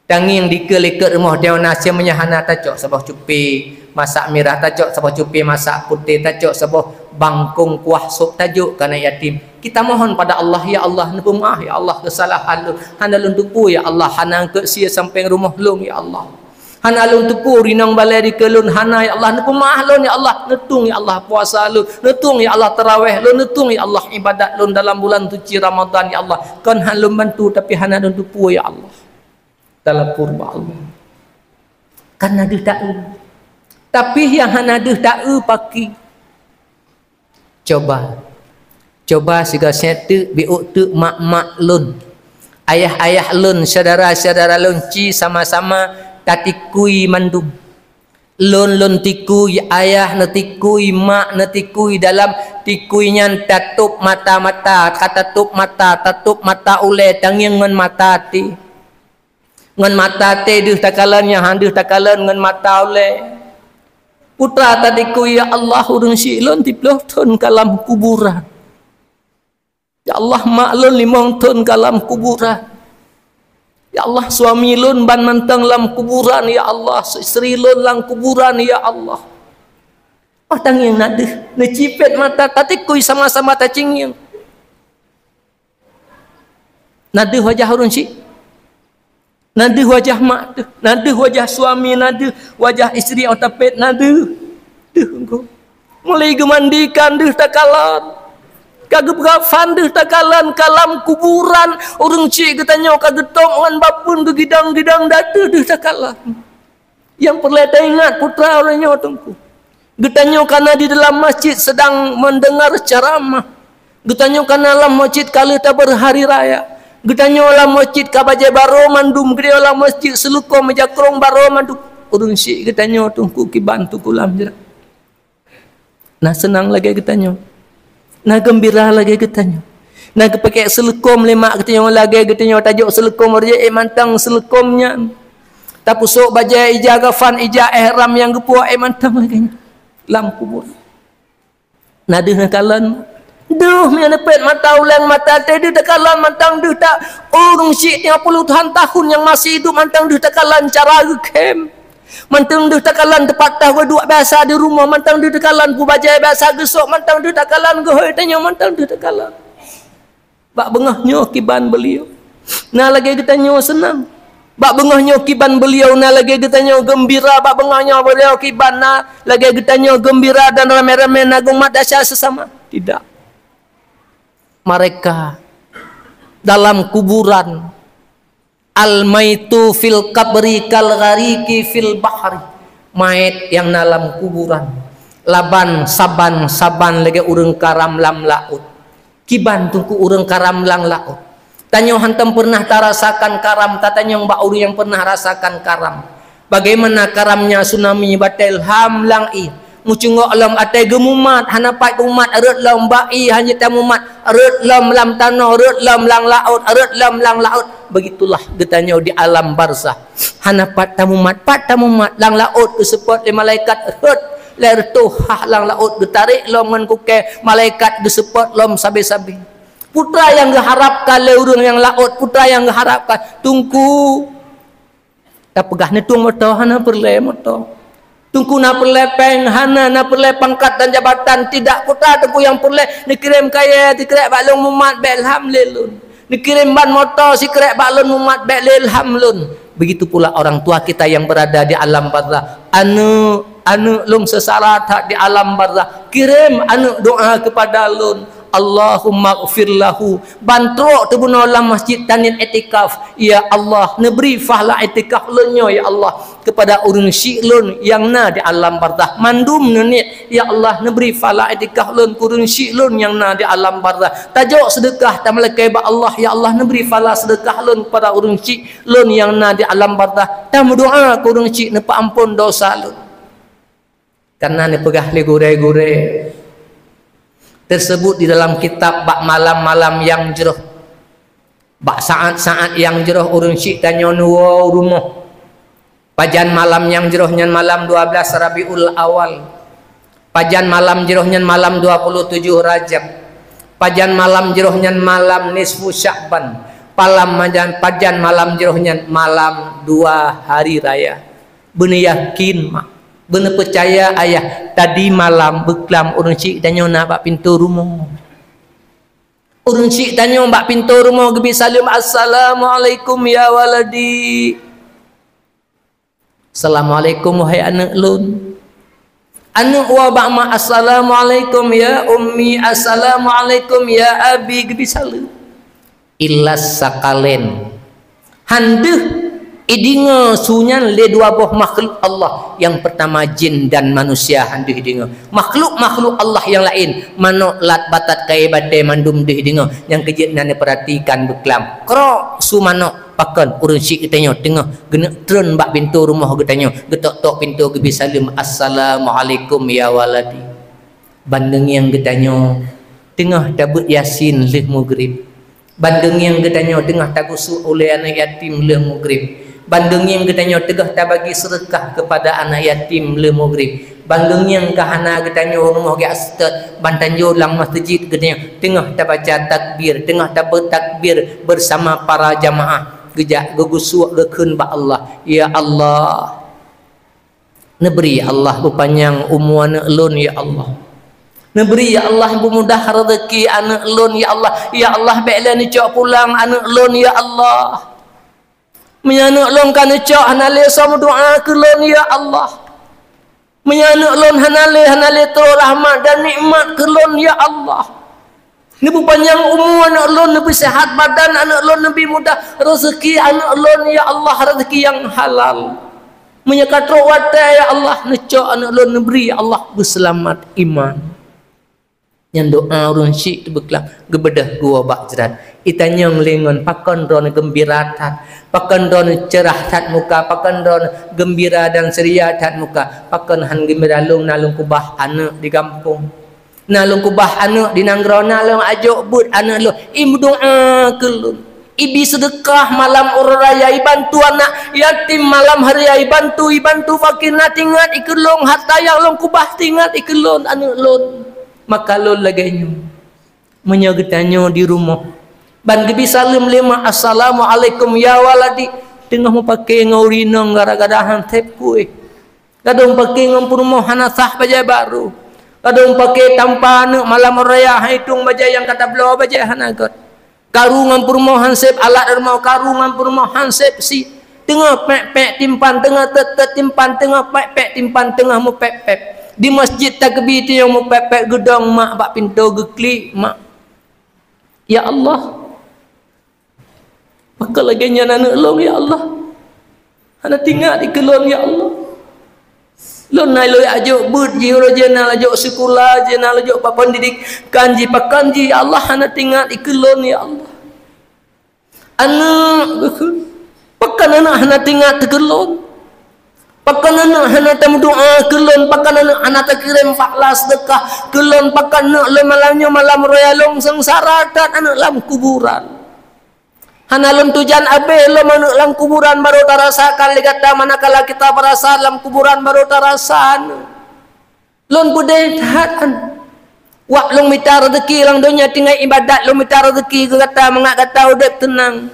Tangieng dikeue likot rumoh tanyoe na sie, meunyo hana tacok saboh cupi masak mirah, tacok saboh cupi masak putéh, tacok saboh bangkong kuah sop tajok keu aneuk yatim. Kita mohon pada Allah, "Ya Allah, neupeumaah ya Allah keusalahan lôn. Hana lôn teupeue ya Allah, hana eungkôt sie sampéng rumoh lôn ya Allah. Hana lôn teupeue rinong balèe dikeue lôn hana ya Allah, neupeumaah lôn ya Allah, neutueng ya Allah puasa lôn, neutueng ya Allah taraweh lôn, neutueng ya Allah ibadat lôn dalam bulan suci Ramadan ya Allah. Kon han lôn bantu tapi hana lôn teupeue ya Allah." Talapor bak Allah. Kan na deuh taeu. Tapi nyang hana deuh taeu paki. Coba. Coba sigoe sèt teuk biôk teuk mak-mak lôn. Ayah-ayah lôn, syedara-syedara lôn ci sama-sama tatikui mandum. Lôn, lôn tikui, ayah neutikui, mak neutikui, dalam tikui nyan tatôb mata-mata, ka tatôb mata, tatôb mata ulèe, tangieng ngon mata até. Ngon mata até deuh takalon, nyang han deuh takalon ngon mata ulèe. Putra tatikui, "Ya Allah, ureueng chik lôn siploh thôn ka lam kuburan. Ya Allah, mak lôn limong thôn ka lam kuburan. Ya Allah, suami lôn ban mantong lam kuburan. Ya Allah, istri lôn lam kuburan, ya Allah." Oh, tangieng na deuh, neucipet mata, tatikui sama-sama tacingieng. Na deuh wajah ureueng chik. Na deuh wajah mak teuh, na deuh wajah suami, na deuh wajah istri, oh tapet na deuh. Deuh engko. Mulai geumandikan deuh takalon. Ka geupeukafen deuh takalon, ka lam kuburan ureueng chik geutanyoe ka geutôb ngon bapeuen geugidang-gidang datu deuh takalon. Nyang peureulèe taingat putra uroe nyoe Teungku. Geutanyoe kana di dalam masjid sedang mendengar ceramah. Geutanyoe kana lam masjid ka lheueh tabeurhari raya. Geutanyoe lam masjid ka bajèe barô mandum, geutanyoe lam masjid seuleukom meujakrong barô mandum. Ureueng chik geutanyoe Teungku kiban Teungku lam jrat. Na seunang lagèe geutanyoe. Na geumbira lagèe geutanyoe. Na geupakèk seuleukom lé mak geutanyoe lagèe geutanyoe tajok seuleukom raya ék mantong seuleukom nyan. Tapeusok bajèe ija gafan, ija ihram nyang geupuwoe ék mantong lagèe nyan. Lam kuburan. Na deuh neukalon. Deuh meunyoe neupet mata uleng, mata até deuh takalon, mantong deuh ta-, ureuëng syiek tiga puluh tuhan tahun nyang masih hidup, mantong deuh takalon cara geukhém. Mantong deuh takalon teumpat tah geuduek biasa di rumoh, mantong deuh takalon peue bajée biasa geusok, mantong deuh takalon geuhôi tanyoe, mantong deuh takalon. Bak beungoh nyoe kiban beuliau na lagée geutanyoe seunang. Bak beungoh nyoe kiban beuliau na lagée geutanyoe geumbira. Bak beungoh nyoe beuliau kiban na lagée geutanyoe geumbira dan ramé-ramé na geumat desya seusama. Tidak. Mereka dalam kuburan, al-maitu fil qabri kal ghariki fil bahri. Maét nyang na lam kuburan, laban saban-saban lagée ureuëng karam lam laôt. Kiban teungku ureuëng karam lam laôt. Tanyoe hantom peureunah tarasakan karam, tatanyong bak ureuëng nyang peureunah rasakan karam. Bagaimana karamnya tsunami batée lham lam ié? Meucungok lom até geumumat, hana pat geumumat, rhot lom bak ié, hana tamumat, rhot lom lam tanoh, rhot lom lam laôt, rhot lom lam laôt. Begitulah geutanyoe di alam barzah. Hana pat tamumat, pat tamumat, lam laôt geuseupôt lé malaikat, rhot lé reutôh hah lam laôt, geutarek lom ngon kukée, malaikat geuseupôt lom sabe-sabe. Peue nyang geuharapkan lé ureuëng nyang laôt, peue nyang geuharapkan? Teungku, tapeugah neutueng moto, hana peureulée moto. Teungku na peureulée péng, hana, na peureulée pangkat dan jabatan, tidak. Peue teungku nyang peureulée? Neukirém kayée sikrek bak lôn mumat bék lham lé lôn. Neukirém ban moto sikrek bak lôn mumat bék lé lham lôn. Begitu pula orang tua kita yang berada di alam barzah. Aneuëk, aneuëk lôn seusara that di alam barzah. Kirém aneuëk doa kepada lôn. Allahumma ghfir lahu. Ban trok teubunoe lam masjid taniet iktikaf. Ya Allah, neubri pahala iktikaf lôn nyoe, ya Allah, kepada ureuëng syiek lôn nyang na di alam barzah. Mandum neuniet, ya Allah, neubri pahala iktikaf lôn keu ureuëng syiek lôn nyang na di alam barzah. Tajok seudeukah tameulakée bak Allah, ya Allah, neubri pahala seudeukah lôn kepada ureuëng syiek lôn nyang na di alam barzah. Tameudoa keu ureuëng syiek neupeuamphon dosa lôn. Karena neupeugah lé gurée-gurée, teusebut di dalam kitab bak malam-malam nyang jroh, bak saát-saát nyang jroh ureuëng syiek tanyoe neuwoe u rumoh. Pajan malam nyang jroh nyan malam dua belas Rabiul Awal. Pajan malam jroh nyan malam dua puluh tujoh Rajab. Pajan malam jroh nyan malam nisfu Sya'ban. Palam majan, pajan malam jroh nyan malam dua hari raya. Beuneuyakin mak, beuneupeucaya ayah, tadi malam beuklam ureuëng syiek tanyoe na bak pintoe rumoh. Ureuëng syiek tanyoe bak pintoe rumoh geubi saleuem, "Assalamualaikum ya waladi." "Assalamualaikum wahai aneuëk lôn." Aneuëk woe bak mak, "Assalamualaikum ya ummi, assalamualaikum ya abi," geubi saleuem. Ilas sakalen. Han deuh ideungoe su nyan lé dua boh makhluk Allah. Nyang peurtama jin dan manusia han deuh ideungoe. Makhluk-makhluk Allah nyang laén, manok, lat, batat, kayée batée mandum deuh ideungoe. Nyang keujeuet na neupeuratikan beuklam. Krok su manok, pakon ureuëng syiek geutanyoe teungoh geuneuk treun bak pintoe rumoh geutanyoe, geutok-tok pintoe geubi saleuem, "Assalamualaikum ya waladi." Ban deungieng geutanyoe teungoh tabeuet Yasin lheueh mugrib. Ban deungieng geutanyoe teungoh tagusok ulée aneuëk yatim lheueh mugrib. Ban deungieng geutanyoe teungoh tabagi seudeukah keupada aneuëk yatim lheueh mugrib. Ban deungieng ka hana geutanyoe rumoh geuh seutôt, ban tanyoe lam meuseujid geutanyoe teungoh tabaca takbir, teungoh tabeutakbir beusama para jamaah. Geujak geugusok geukheun bak Allah, "Ya Allah, neubri ya Allah beupanyang umu aneuëk lôn ya Allah. Neubri ya Allah beumudah rezeki aneuëk lôn ya Allah. Ya Allah, bék lé neucok pulang aneuëk lôn ya Allah. Meunyoe aneuëk lôn ka neucok, hana lé soe meudoa keu lôn ya Allah. Meunyoe aneuëk lôn hana lé, hana lé troh rahmat dan nikmat keu lôn ya Allah. Neubeupanyang umu aneuëk lôn, neubri seuhat badan aneuëk lôn, neubri mudah rezeki aneuëk lôn ya Allah, rezeki nyang halal. Meunyoe ka trok watée ya Allah, neucok aneuëk lôn, neubri ya Allah beuseulamat iman." Nyan doa ureuëng syiek teubeuklam, geubeudôh geuwoe bak jrat. Itanyong lé ngon, pakon droeneuh geumbira that, pakon droeneuh ceurah that muka, pakon droeneuh geumbira dan seuria that muka, pakon han geumbira lôn na lôn keubah aneuëk di gampông. Na lôn keubah aneuëk di nanggroe, na lôn ajok beuet aneuëk lôn, i meudoa keu lôn, i bi seudeukah malam uroe raya, i bantu aneuëk yatim malam hari raya, i bantu, i bantu fakir, na teuingat i keu lôn, harta nyang lôn keubah teuingat i keu lôn aneuëk lôn. Maka lôn lagée nyoe, Meunyoe geutanyoe di rumoh, ban geubi saleuem lé mak, "Assalamualaikum ya waladi," teungoh mupakè ngon ureueng inong gara-gara han sép kueh. Gadôh mupakè ngon peurumoh hana sah bajèe barô. Gadôh mupakè tampa aneuk malam raya han itong bajèe nyang ka tabloe bajèe hana göt. Karu ngon peurumoh han sép alat rumoh, karu ngon peurumoh han sép sie. Teungoh pèk-pèk timphan, teungoh tét-tét timphan, teungoh pèk-pèk timphan, teungoh mupèp-pèp. Di masjid takbi teungoh mupèp-pèp, geudong mak bak pintoe, geuklik mak. Ya Allah, pakon lagèe nyan aneuk lôn, ya Allah. Hana teuingat dikeue lôn, ya Allah. Lôn na lôn jak jok beuet jih, uroe jih na lôn jok sikula, jih na lôn jok bak pendidikan jih, pakon jih, ya Allah, hana teuingat dikeue lôn, ya Allah. Aneuk, pakon aneuk hana teuingat dikeue lôn? Pakon aneuk hana tameudoa keu lôn, pakon aneuk hana takirém pahala seudeukah keu lôn, pakon aneuk lôn malam nyoe malam raya lôn seungsara that aneuk lam kuburan. Hana lôn tujan abéh lom aneuk lam kuburan, barô tarasakan lé gata, manakala kita peurasa lam kuburan barô tarasa aneuk. Lôn peudeh that aneuk. Wak lôn mita rezeki lam donya tinggai ibadat, lôn mita rezeki keu gata mangat gata udép teunang.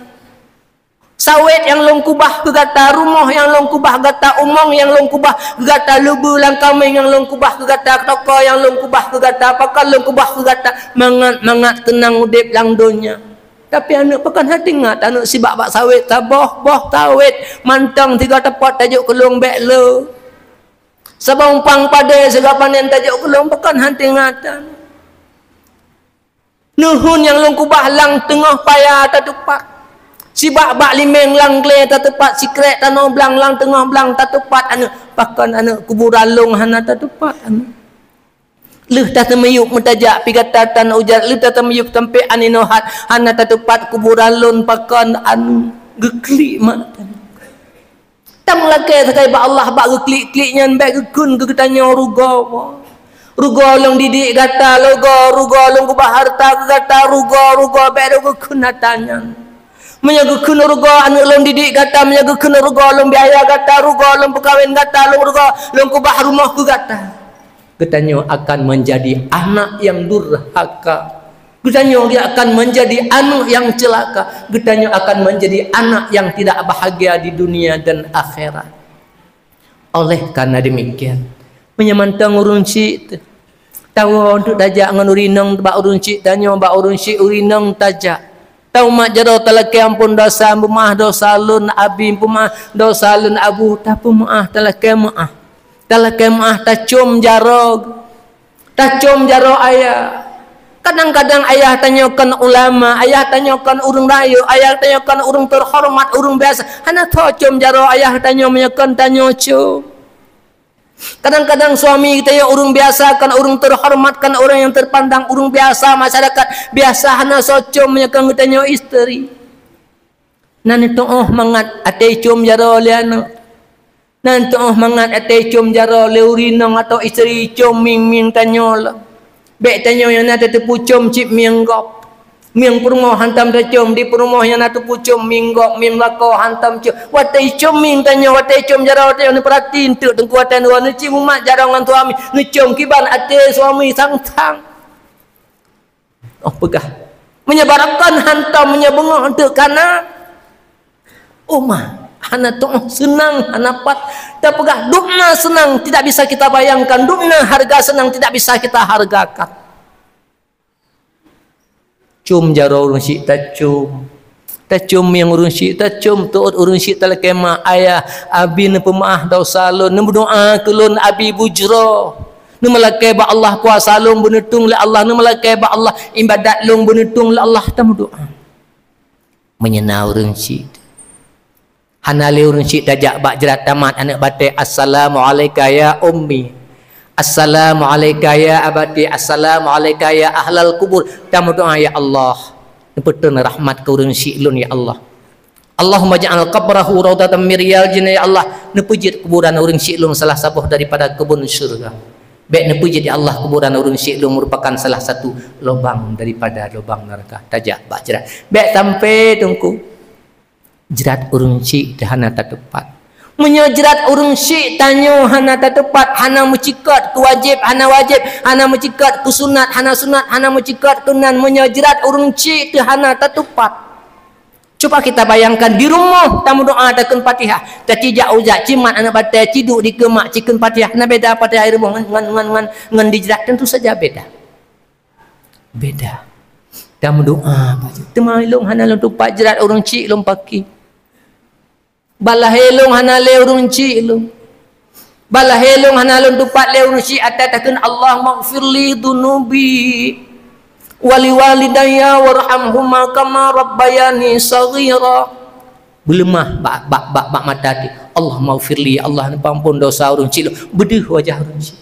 Sawét nyang lôn keubah keu gata, rumoh nyang lôn keubah gata, umong nyang lôn keubah keu gata, lubeu lam kaméng nyang lôn keubah keu gata, toko nyang lôn keubah keu gata, pakon lôn keubah keu gata, mangat-mangat teunang udép lam donya. Tapi aneuk pakon hana teuingat, aneuk sibak bak sawét, saboh boh sawét mantong tiga teupot tajok keu lôn bèk le. Saboh umpang padé sigoe panen tajok keu lôn, pakon hana teuingat aneuk. Neuheun nyang lôn keubah lam teungoh paya tateupat. Sibak bak limeng lam glé tateupat, sikrek tanoh blang lam teungoh blang tateupat aneuk. Pakon aneuk kuburan lôn hana tateupat aneuk. Lheueh tateumiyueb meutajak pi gata tan ujan, lheueh tateumiyueb sampoe aninoe hat hana tateupat kuburan lôn, pakon aneuk. Geuklik mak tan. Tameulakèe sagai bak Allah bak geuklik-klik nyan, bèk geukheun keu geutanyoe rugoe. Rugoe lôn didik gata, rugoe, rugoe lôn keubah hareuta keu gata, rugoe, rugoe, bèk lôn geukheun ata nyan. Meunyoe geukheun rugoe aneuk lôn didik gata, meunyoe geukheun rugoe lôn biaya gata, rugoe lôn peukawen gata, lôn rugoe lôn keubah rumoh keu gata. Geutanyoe akan menjadi anak yang durhaka. Geutanyoe akan menjadi aneuk yang celaka. Geutanyoe akan menjadi anak yang tidak bahagia di dunia dan akhirat. Oleh karena demikian, meunyoe mantong ureueng syik teuh, tawoe untuk tajak ngon ureueng inong bak ureueng syik tanyoe, bak ureueng syik ureueng inong tajak. Taumat jaroe talakèe ampôn dosa, peumaáh dosa lôn abi, peumaáh dosa lôn abu, tapeumaáh, talakèe maáh. Talakèe maáh, tacôm jaroe, tacôm jaroe ayah. Kadang-kadang ayah tanyoe kon ulama, ayah tanyoe kon ureueng rayeuk, ayah tanyoe kon ureueng teuhoreumat, ureueng biasa. Hana tho com jaroe ayah tanyoe meunyoe kon tanyoe com. Kadang-kadang suami geutanyoe ureueng biasa, kon ureueng teuhoreumat, kon ureueng nyang teupandang, ureueng biasa masyarakat, biasa hana soe com meunyoe kon geutanyoe isteri. Na neutu'oh mangat até com jaroe lé aneuk. Na neutu'oh mangat até com jaroe lé ureueng inong atawa isteri com mieng-mieng tanyoe lom. Bèk tanyoe nyang na tateupeue com cit mieng gob. Mieng peurumoh hantom tacom, di peurumoh nyang na teupeue com mieng gob, mieng lakoe hantom com. Watèe com mieng tanyoe, watèe com jaroe tanyoe, neupeurati eunteuk teungku watèe nyoe, neuci mumat jaroe ngon suami, neucom kiban até suami sang-sang. Oh peugah, meunyoe barokon hantom, meunyoe beungoh eunteuk kana, uma hana tu'oh seunang, hana pat. Tapeugah dubna seunang tidak bisa kita bayangkan, dubna harga seunang tidak bisa kita hargakan. Com jaroe ureueng syik tacom, tacom mieng ureueng syik tacom, teuôt ureueng syik talakèe mak, ayah, abi neupeumeu'ah dosa lôn, neumeudoa keu lôn abi bujroe. Neumeulakèe bak Allah puasa lôn beuneutueng lé Allah, neumeulakèe bak Allah ibadat lôn beuneutueng lé Allah, tameudoa. Meunyoe na ureueng syik, hana lé ureueng syik tajak bak jrat tamat aneuk batèe, "Assalamu'alaika ya ummi, assalamu'alaika ya abati, assalamu'alaika ya ahlal kubur." Tameudoa, "Ya Allah, neupeutrön rahmat keu ureueng syik lôn, ya Allah. Allahumma ja'al qabrahu raudhatan min riyadhil jannah, ya Allah, neupeujeuet kuburan ureueng syik lôn salah saboh daripada keubon syeuruga. Bèk neupeujeuet, ya Allah, kuburan ureueng syik lôn meurupakan salah satu lubang daripada lubang neuraka." Tajak bak jrat. Bèk sampai teungku jrat ureueng syik teuh hana tateupat. Meunyoe jrat ureuëng syik tanyoe hana tatupat, hana meucikot keu wajéb, hana wajéb, hana meucikot keu sunat, hana sunat, hana meucikot keu nan, meunyoe jrat ureuëng syik teuh hana tatupat. Cuba kita bayangkan, di rumoh tameudoá takheun Fatihah, taci jak uzak, cimat aneuëk batée, ciduek dikeue mak, cikheun Fatihah, na beda Fatihah di rumoh ngon, ngon, ngon, ngon, ngon di jrat? Tentu saja beda. Beda. Tameudoá bacut. Teuma ilong hana lôn tupat jrat ureuëng syik lôn paki. Bah lahé lôn hana lé ureuëng syik lôn. Bah lahé lôn hana lôn tupat lé ureuëng syik, até takheun, "Allahummaghfirli dzunubi wa liwalidayya warhamhuma kama rabbayani shaghira." Beuleumah bak, bak, bak, bak mata teuh. "Allahummaghfirli, ya Allah, neupeuampon dosa ureuëng syik lôn." Beudeuh wajah ureuëng syik.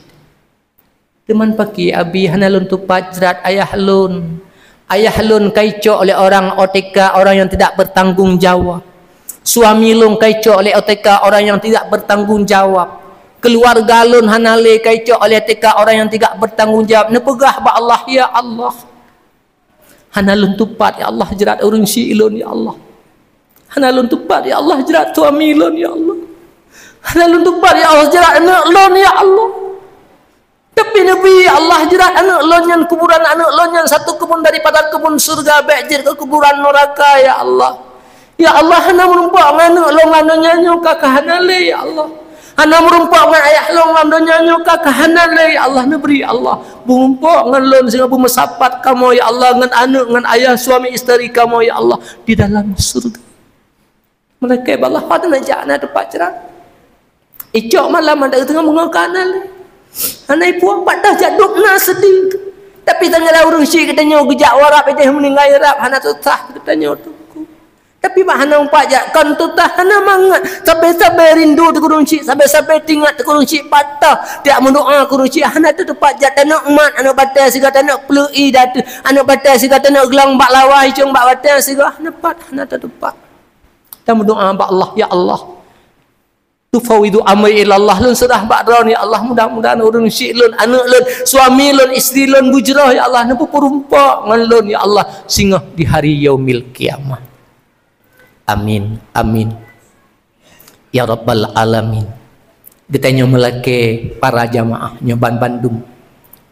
Teuma paki, "Abi, hana lôn tupat jrat ayah lôn. Ayah lôn ka icok lé orang O T K, orang yang tidak bertanggung jawab. Suami lôn ka icok lé O T K, orang yang tidak bertanggung jawab. Keluarga lôn hana lé ka icok lé O T K, orang yang tidak bertanggung jawab." Neupeugah bak Allah, "Ya Allah, hana lôn tupat, ya Allah, jrat ureuëng syik lôn, ya Allah. Hana lôn tupat, ya Allah, jrat suami lôn, ya Allah. Hana lôn tupat, ya Allah, jrat aneuëk lôn, ya Allah." Tapi Nabi, "Ya Allah, jrat aneuëk lôn nyan, kuburan aneuëk lôn nyan satu kebun daripada kebun syurga, bék jeuet keu kuburan neuraka, ya Allah. Ya Allah, hana meurumpok ngon aneuëk lôn lam donya nyoe ka, ka hana lé, ya Allah. Hana meurumpok ngon ayah lôn lam donya nyoe ka, ka hana lé, ya Allah, neubri, ya Allah. Beurumpok ngon lôn singoh beumeusapat kamoe, ya Allah, ngon aneuëk, ngon ayah, suami, isteri kamoe, ya Allah, di dalam syurga." Malaikat bak Allah, "Hana jak na tupat jrat. Icok malam ada teungoh beungoh ka hana lé. Hana ipuwoe, pat dah jak duek na seudeh. Tapi tanggala ureuëng syik geutanyoe geujak u Arab, ideh meuninggai Arab, hana tutah geutanyoe teungku. Tapi bah hana umpat jak kon tutah, hana mangat. Sabe-sabe rindu teuh keu ureuëng syik, sabe-sabe teuingat teuh keu ureuëng syik, patah. Tiak meudoá keu ureuëng syik, hana teutupat jak taneuk mat, aneuëk batée siga taneuk peuleu'i datu, aneuëk batée siga taneuk geulang bak lawa, icong bak batée siga, hana pat, hana teutupat." Tameudoá bak Allah, "Ya Allah, tufawwidu amri ilallah, lôn seurah bak Droe, ya Allah, mudah-mudahan ureuëng syik lôn, aneuëk lôn, suami lôn, isteri lôn beujroh, ya Allah, neupeupeurumpok ngon lôn, ya Allah, singoh di hari yaumil qiyamah." Amin, amin. Ya Rabbal Alamin. Geutanyoe meulakée para jamaah nyoe ban bandum.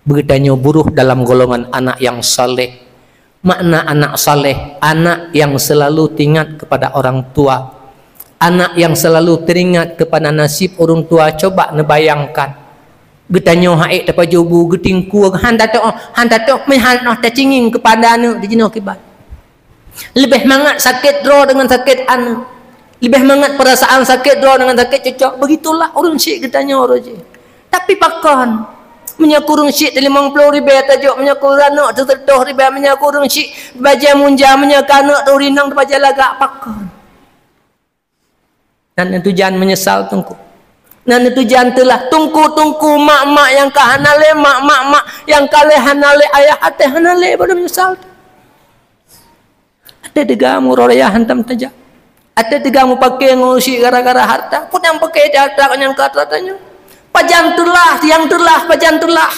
Geutanyoe buroh dalam golongan anak yang saleh. Makna anak saleh, anak yang selalu teuingat kepada orang tua. Anak yang selalu teuingat kepada nasib ureuëng tua. Coba neubayangkan. Geutanyoe han ék tapajoh bu, geutingkue, han tatoh, han tatoh, meuhan noh tacinging kepada aneuëk di jinoe kiban. Leubeh mangat sakét droe deungon sakét aneuëk. Leubeh mangat peurasaan sakét droe deungon sakét cicok. Begitulah ureuëng syik geutanyoe roh jih. Tapi pakon? Meunyoe keu ureuëng syik teulimong ploh ribée tajok, meunyoe keu aneuëk teutoh ribée, meunyoe keu ureuëng syik bajée munja, meunyoe keu aneuëk teurinong teubajée lagak, pakon? Nan neutujan meunyeusal teungku. Nan neutujan teulah teungku-teungku, mak-mak nyang ka hana lé, mak-mak, mak nyang ka lé hana lé, ayah até hana lé, baru meunyeusal. Até teuga meuroh raya hantom tajak. Até teuga meupaké ngon usie gara-gara harta. Peue nyang paké di harta nyang ka rata nyoe? Pajan teulah, tiang teulah, pajan teulah.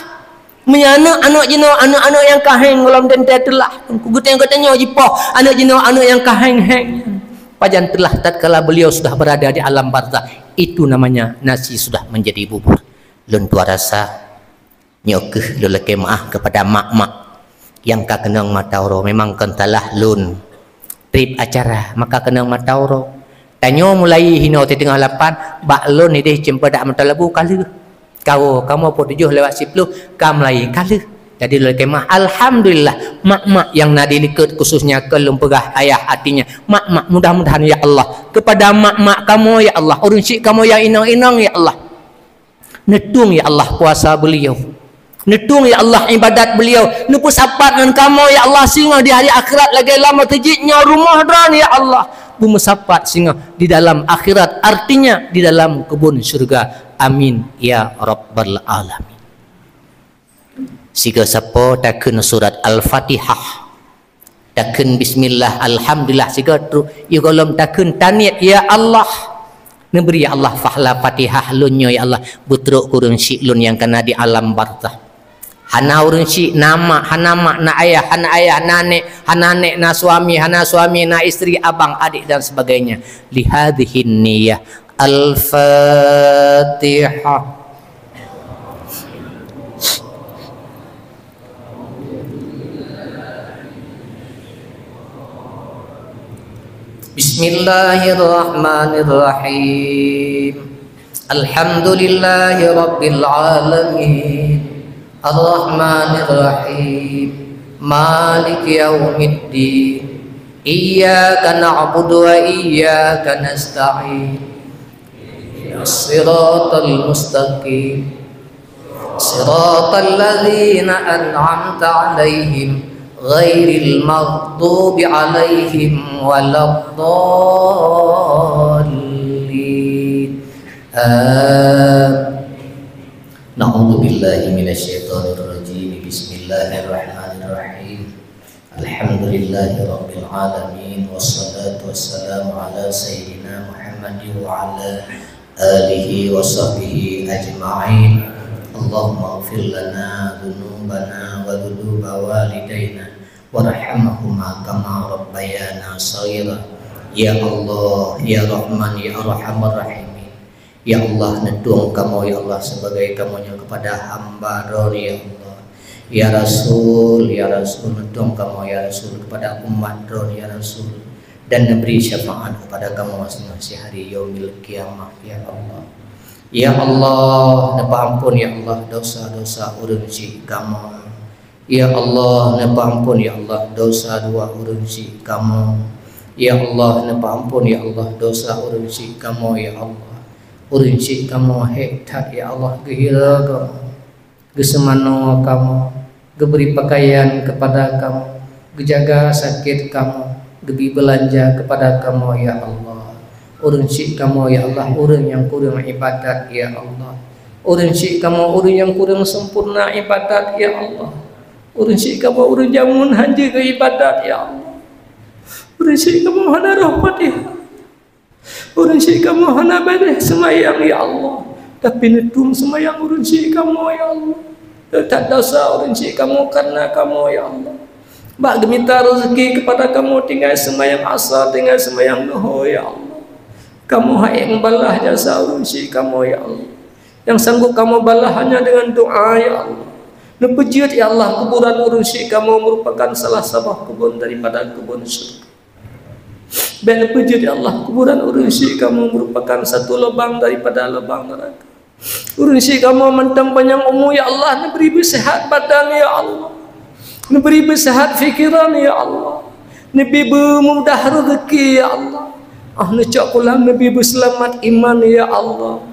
Meunyoe aneuëk, aneuëk jinoe, aneuëk-aneuëk nyang ka héng gohlom teuntée teulah. Teungku geutanyoe, geutanyoe jipoh, aneuëk jinoe, aneuëk nyang ka héng-héng nyan. Pajan teulah tatkala beliau sudah berada di alam barzakh. Itu namanya nasi sudah menjadi bubur. Lôn tuan rasa, nyoe kheueh lôn lakée meuáh keupada mak-mak nyang ka keunong mata uroe. Memang kon salah lôn treb acara, maka keunong mata uroe. Tanyoe mulai hinoe teungoh lapan, bak lôn ideh ceumpeudak meuteulabu ka lheueh. Kawoe, kamoe pukul tujoh lewat siploh ka mulai ka lheueh. Jadi lôn lakée meuáh, alhamdulillah, mak-mak nyang na di likot, khususnya kon lôn peugah ayah, artinya mak-mak, mudah-mudahan ya Allah, kepada mak-mak kamoe ya Allah, ureuëng syik kamoe nyang inong-inong ya Allah, neutueng ya Allah puasa beliau. Neutueng ya Allah ibadat beliau. Neupeusapat ngon kamoe ya Allah singoh di hari akhirat lagée lam meuseujid nyoe rumoh Droeneueh ya Allah. Beumeusapat singoh di dalam akhirat, artinya di dalam keubun syeuruga. Amin ya rabbal alamin. Sigoe sapo takheun surat Al-Fatihah. Takheun bismillah, alhamdulillah, sigoe trok, yôh gohlom takheun taniet, ya Allah, neubri ya Allah pahala Fatihah lôn nyoe ya Allah, beutrok keu ureuëng syik lôn nyang ka na di alam barzakh. Hana ureuëng syik, na mak, hana mak, na ayah, hana ayah, na nék, hana nék, na suami, hana suami, na isteri, abang, adik dan sebagainya. Lihadhihi niyah. Al-Fatihah. Bismillahirrahmanirrahim. Alhamdulillahi rabbil alamin. Arrahmanirrahim. Maliki yaumiddin. Iyyaka na'budu wa iyyaka nasta'in. Ihdinas siratal mustaqim. Siratal ladzina an'amta 'alaihim ghairil maghdubi 'alaihim waladdallin. Amin. Na'udzu billahi minasyaitonir rajim. Bismillahirrahmanirrahim. Alhamdulillahi rabbil alamin, wassalatu wassalamu ala sayyidina Muhammadin wa ala alihi wa sahbihi ajma'in. Allahumma ighfir lana dzunubana wa dzunuba walidaina warhamhuma kama rabbayana shaghira. Ya Allah, ya Rahman, ya Arhamar Rahimin. Ya Allah, neutueng kamoe, ya Allah, sibagai kamoe nyoe keupada hamba Droe, ya Allah. Ya Rasul, ya Rasul, neutueng kamoe, ya Rasul, keupada umat Droe, ya Rasul, dan neubri syafaat keupada kamoe singoh si hari Yaumil Qiyamah, ya Allah. Ya Allah, neupeuampon, ya Allah, dosa-dosa ureuëng syik kamoe. Ya Allah, neupeuampon, ya Allah, dosa dua ureuëng syik kamoe. Ya Allah, neupeuampon, ya Allah, dosa ureuëng syik kamoe, ya Allah. Ureuëng syik kamoe hék that, ya Allah, geuhira kamoe, geuseumanoe kamoe, geubri pakaian keupada kamoe, geujaga sakét kamoe, geubri beulanja keupada kamoe, ya Allah. Ureuëng syik kamoe, ya Allah, ureuëng nyang kureueng iébadat, ya Allah. Ureuëng syik kamoe, ureuëng nyang kureueng sempurna iébadat, ya Allah. Ureuëng syik kamoe, ureuëng jameun hana geuiébadat, ya Allah. Ureuëng syik kamoe hana roh Fatihah. Ureuëng syik kamoe hana béréh seumayang, ya Allah. Tapi neutueng seumayang ureuëng syik kamoe, ya Allah. Teutab dosa ureuëng syik kamoe kareuna kamoe, ya Allah. Bak geumita rezeki keupada kamoe tinggai seumayang asa, tinggai seumayang luho, ya Allah. Kamoe hana meubalah jasa ureuëng syik kamoe, ya Allah. Nyang sanggup kamoe balah hanya deungon doa, ya Allah. Neupeujeuet, ya Allah, kuburan ureuëng syik kamoe meurupakan salah saboh keubon daripada keubon syurga. Bék neupeujeuet, ya Allah, kuburan ureuëng syik kamoe meurupakan satu lubang daripada lubang neuraka. Ureuëng syik kamoe mantong panyang umu, ya Allah, neubri beuseuhat badan, ya Allah. Neubri beuseuhat pikeran, ya Allah. Neubri beumudah rezeki, ya Allah. Ah, neucok pulang neubri beuseulamat iman, ya Allah.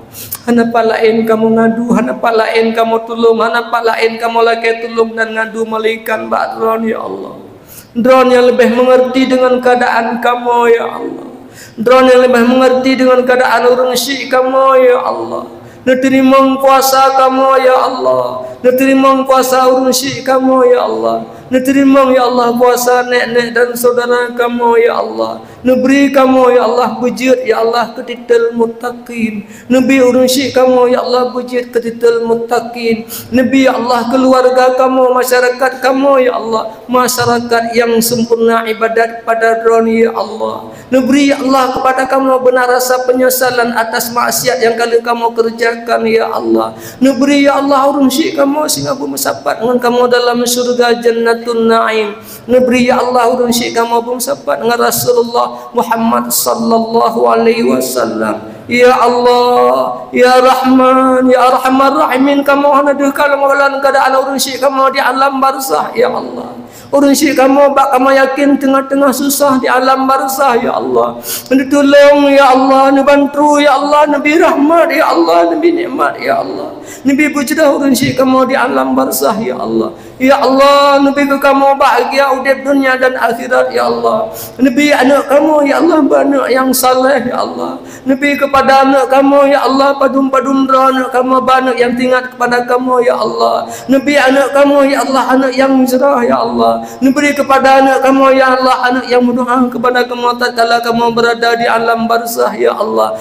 Hana pat laén kamoe ngadu, hana pat laén kamoe tulông, hana pat laén kamoe lakée tulông dan ngadu malaikat bak Droeneuh, ya Allah. Droeneuh nyang leubeh meungeurti deungon keuadaan kamoe, ya Allah. Droeneuh nyang leubeh meungeurti deungon keuadaan ureuëng syik kamoe, ya Allah. Neuteurimong puasa kamoe, ya Allah. Neuteurimong puasa ureuëng syik kamoe, ya Allah. Neuteurimong, ya Allah, puasa nék-nék dan syedara kamoe, ya Allah. Neubri kamoe, ya Allah, beujeuet, ya Allah, keu titel muttaqin. Neubri ureuëng syik kamoe, ya Allah, beujeuet keu titel muttaqin. Neubri, ya Allah, keuluwarga kamoe, masyarakat kamoe, ya Allah, masyarakat nyang sempurna iébadat keupada Droeneuh, ya Allah. Neubri, ya Allah, keupada kamoe beuna rasa peunyesalan atas maksiat nyang ka lheueh kamoe keureujakan, ya Allah. Neubri, ya Allah, ureuëng syik kamoe singoh beumeusapat ngon kamoe dalam syeuruga Jannatun Naim. Neubri, ya Allah, ureuëng syik kamoe beumeusapat ngon Rasulullah Muhammad sallallahu alaihi wasallam. Ya Allah, ya Rahman, ya Arhamar Rahimin, kamoe hana deuh kalon dalam keuadaan ureuëng syik kamoe di alam barzakh, ya Allah. Ureuëng syik kamoe bak kamoe yakin teungoh-teungoh susah di alam barzakh, ya Allah. Neutulông, ya Allah, neubantu, ya Allah, neubri rahmat, ya Allah, neubri nikmat, ya Allah. Neubri beujroh ureuëng syik kamoe di alam barzakh, ya Allah. Ya Allah, neubri keu kamoe bahagia udeb dunia dan akhirat, ya Allah. Neubri aneuëk kamoe, ya Allah, beuaneuëk nyang saleh, ya Allah. Neubri keupada aneuëk kamoe, ya Allah, padum-padum droe aneuëk kamoe, beuaneuëk nyang teuingat keupada kamoe, ya Allah. Neubri aneuëk kamoe, ya Allah, aneuëk nyang meusra, ya Allah. Neubri keupada aneuëk kamoe, ya Allah, aneuëk nyang meudoá keupada kamoe tatkala kamoe beurada di alam barzakh, ya Allah.